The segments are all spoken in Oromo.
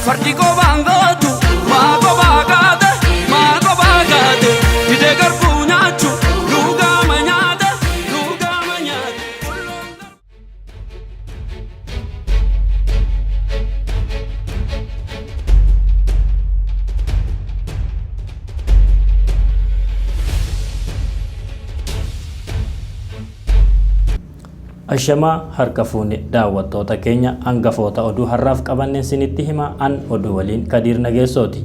Fardi qobaan gootu maa qobaa kaate maa qobaa kaate didee garbuu nyaachu luugaama nyaate luugaama nyaate. Ashamaa harka fuune daawwattoota keenya hangafoota oduu har'aaf qabanneen sinitti hima an oduu waliin Kadiir Nageessooti.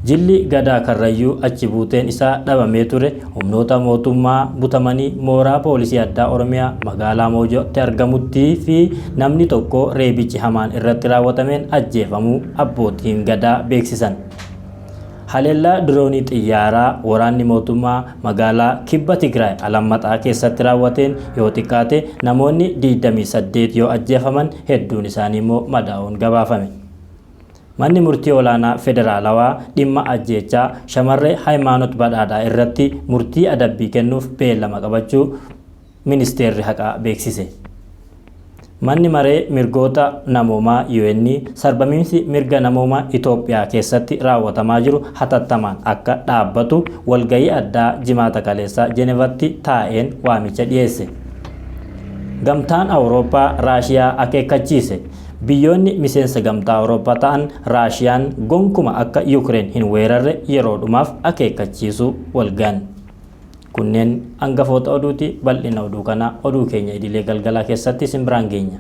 Jilli Gadaa Karrayyuu achi buuteen isaa dhabamee ture humnoota mootummaa butamanii mooraa poolisii addaa Oromiyaa magaalaa Moojootti argamutti fi namni tokko reebichi hamaan irratti raawwatameen ajjeefamuu abbootiin Gadaa beeksisan. Haleellaa diroonii xiyyaaraa waraanni mootummaa magaalaa Kibba Tigraay Alammaxaa keessatti raawwateen yoo xiqqaate namoonni 28 yoo ajjeefaman hedduun isaanii immoo madaa'uun gabaafame. Manni Murtii Olaanaa Federaalawaa dhimma ajjeechaa shamarree Hayimaanot Badhaadhaa irratti murtii adabbii kennuuf beellama qabachuu Ministeerri Haqaa beeksise. Manni Maree Mirgoota Namoomaa UN sarbamiinsi mirga namoomaa Itoophiyaa keessatti raawwatamaa jiru hatattamaan akka dhaabbatu walgahii addaa Jimaata kaleessaa Jenevatti taa'een waamicha dhiyeesse. Gamtaan Awurooppaa Raashiyaa akeekkachiise. Biyyoonni miseensa Gamtaa Awurooppaa ta'an Raashiyaan gonkuma akka Yukireen hin weerarre yeroo dhumaaf akeekkachiisuu walgahan. Kunneen angafoota oduuti. Bal'ina oduu kanaa oduu keenya idilee galgalaa keessatti isin biraan geenya.